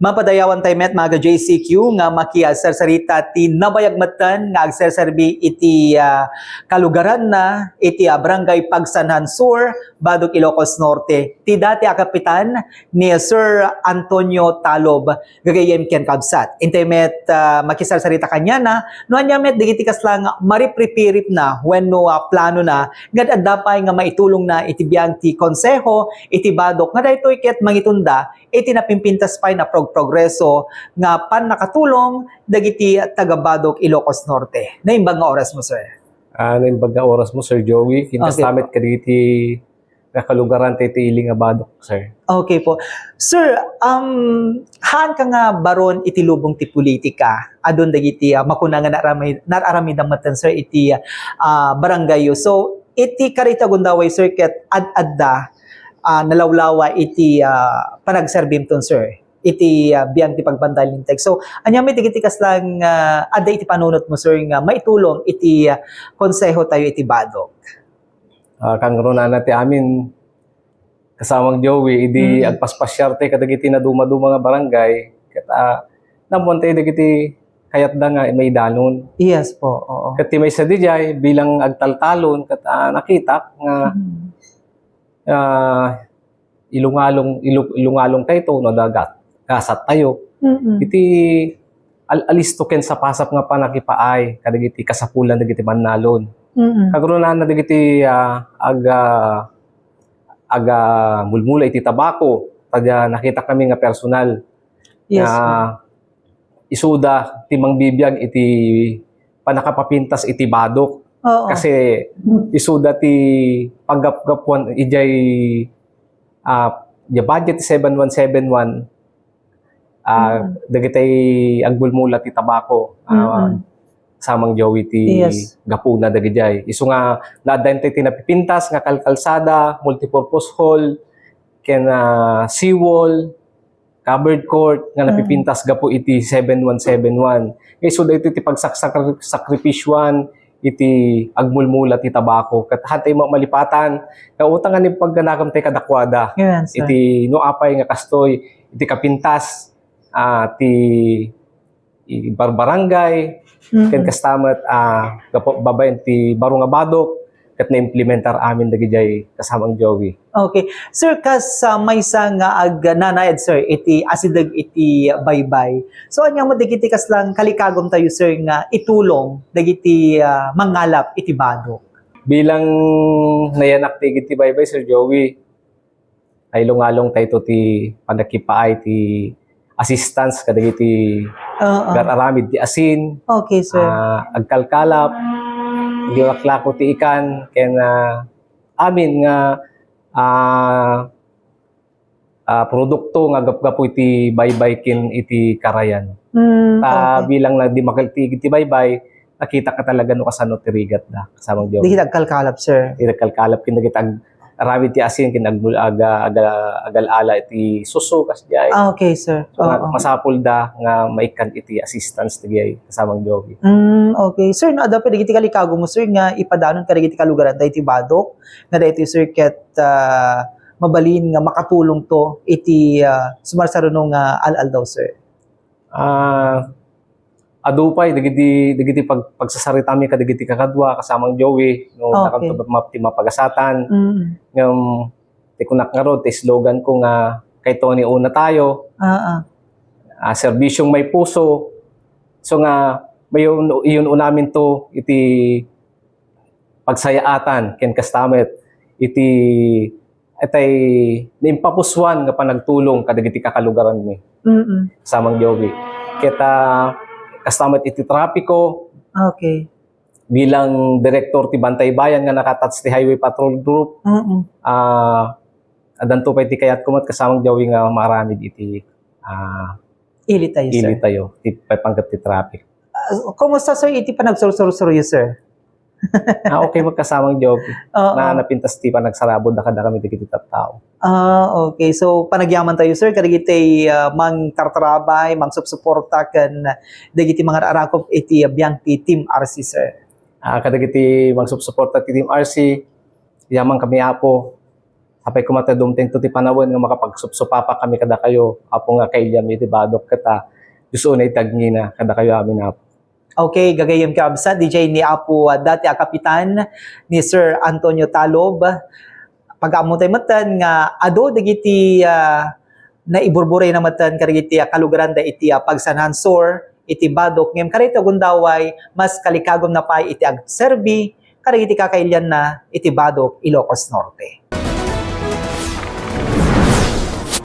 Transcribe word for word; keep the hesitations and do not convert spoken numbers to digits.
Mapadayawan tayo met, mga J C Q, nga makiagsarsarita ti nabayag metten nga agserserbi iti, ah, kalugaranna, iti, ah, Barangay Pagsanhan Sur, Badoc, Ilocos Norte, ti dati a kapitan ni Sir Antonio Talob, gagayyem ken kabsat. Intay met, ah, makisarsarita kaniana, no ania met dagiti kasla nga maripripiripna wenno, ah, planona nga adda pay nga maitulongna iti biag ti konseho iti Badoc nga daytoy ket mangitunda iti napimpintas pay nga prog-, progreso nga pannakatulong dagiti taga-Badoc, Ilocos Norte. Naimbag nga oras mo, sir. Ah, naimbag nga oras mo, Sir Joey. Ken Okay kasta po. met kadagiti nakalugaran tayo iti ili nga Badoc, sir. Okay po. Sir, um, haan ka nga baron iti lubong ti politika. Adun dagiti, ah, makuna nga narami-, nararamidam metten, sir, iti, ah, barangay yo. So, iti karita gundaway, sir, ket ad-adda, ah, nalawlawa iti, ah, panagserbimton, sir, iti, ah, biag ti pagbantay linteg. So, ania met dagiti kasla nga adda iti panunot mo, sir, nga maitulong iti, ah, konseho tayo iti Badoc? Ah, kangrunana ti amin, kasamang Joey, idi Mm. agpaspasiar tayo kadagiti naduma-duma nga barangay, ket, ah, naammoan tayo dagiti kayatda nga maidanon. Yes po, oo. Ket ti maysa didiay, bilang agtaltalon, ket, ah, nakitak nga, Mm. ah, ilungalong, ilu-, ilungalong tayo no dagat, gasat tayo. Mm-mm. Iti al-, alisto ken sapasap nga panakipaay kadagiti kasapulan dagiti mannalon. Mm-mm. Kangrunana dagiti, ah, ag-, ah, aga mulmula iti tabako, ta dia nakita kami nga personal Yes, nga ma'am. isuda ti mangbibiag iti pannakapapintas iti Badoc. Oo. Kasi isuda ti paggapgapuan idiay, ah, idiay budget seven one seven one, ah, Mm. dagiti agmulmula ti tabako, ah, Mm. Samang Joey ti Yes. gapuna dagidiay. Isu nga naadda intay ti napipintas nga kalkalsada, multipurpose hall, ken, ah, seawall, covered court nga Mm. napipintas gapu iti seven one seven one. Nga isu daytoy ti pagsaksak-, sakripisyuan iti agmulmula ti tabako. Ket hantay ma-, malipatan, nga utang nga ni pagganakam tay kadakuada. Ayan, sir. Iti no apay nga kastoy, iti kapintas, ah, ti i barbarangay, Mm. ken kasta met, ah, gapu-, babaen ti baro nga Badoc, ket naimplementar amin dagidiay kasamang Joey. Okay. Sir, kas, ah, maysa nga agnanaed, sir, iti asideg iti baybay. So, ania met dagiti kaslang kalikagum tayo, sir, nga itulong dagiti, ah, mangalap iti Badoc? Bilang nayanak ti igid ti baybay, Sir Joey, ay lungalong tayo ti panakipaay ti assistance kadagiti Oo. gar-aramid ti asin, Okay, sir. ah, agkalkalap, aglaklako ti ikan, ken, ah, amin nga, ah, ah, produkto nga gapgapu iti baybay ken iti karayan. Mm, Ta okay. bilang nagdimakkel ti, ti baybay, nakita ka talaga no kasano ti rigatda, kasamang Joey. Dagiti agkalkalap, sir. Dagiti agkalkalap, ken dagiti ag-, aramid ti asin, ken ag-, aga-, aga-, agal-ala iti suso, kasdiay. Ah, okay, sir. So, nga Oo. masapulda nga maikkan iti assistance dagiti kasamang Joey. Mm, okay. Sir, no, adda pay dagiti kalikago mo, sir, nga ipadanon kadagiti kalugaran tayo iti Badoc, nga daytoy, sir, ket, ah, mabalin nga makatulong to iti, ah, sumarsaruno nga al-aldaw, sir? Ah, adu pay dagiti, dagiti pag-, pagsasaritami kadagiti kakadua, kasamang Joey, no, Okay. nakanto ma-, ti mapagasatan. Mm. Ngem, ti kunak ngarud, ti slogan ko nga, "Kay Tony una tayo." Ah, ah. Ah, serbisyong may puso. So nga, may yun, yun unamin to, iti pagsayaatan, ken kasta met, iti, itay naimpapusuan nga panagtulong kadagiti kakalugaranmi. Mm-mm. Samang Joey. Ket, ah, kasta met iti trapiko, Okay. bilang direktor ti Bantay Bayan nga naka-attach ti Highway Patrol Group, Mm-mm. ah, addanto pay ti kayatko met kasamang Joey nga maaramid iti, ah, Ili tayo, ili sir. tayo, ti pay panggep ti traffic. Ah, kumusta, sir, iti panagsursursuryo, sir? Ah, okay, magkasamang Joey. Oo. Na napintas ti panagsarabod da kadakami dagiti tattao. Ah, okay. So, panagyaman tayo, sir, kadagiti, ah, mangtartarabay, mangsupsuporta, ken dagiti mangararakop iti biag ti Team R C, sir. Ah, kadagiti mangsupsuporta ti Team R C, yaman kami, Apo. Apay koma ta dumtengto ti panawen nga makapagsupsupapakami kadakayo, Apo, nga kailianmi iti badok, ket, ah, Dios unay ti agngina kadakayo amin, Apo. Okay, gagayyem, kabsat, D J ni Apo, ah, dati a kapitan ni Sir Antonio Talob. Pag-ammotay metten nga adu dagiti, ah, naiburburayna metten kadagiti, ah, kalugaranda iti, ah, pagsanansuor iti badok, ngem kadaytoy a gundaway, mas kalikagumna pay iti agserbi kadagiti kakailianna iti badok Ilocos Norte.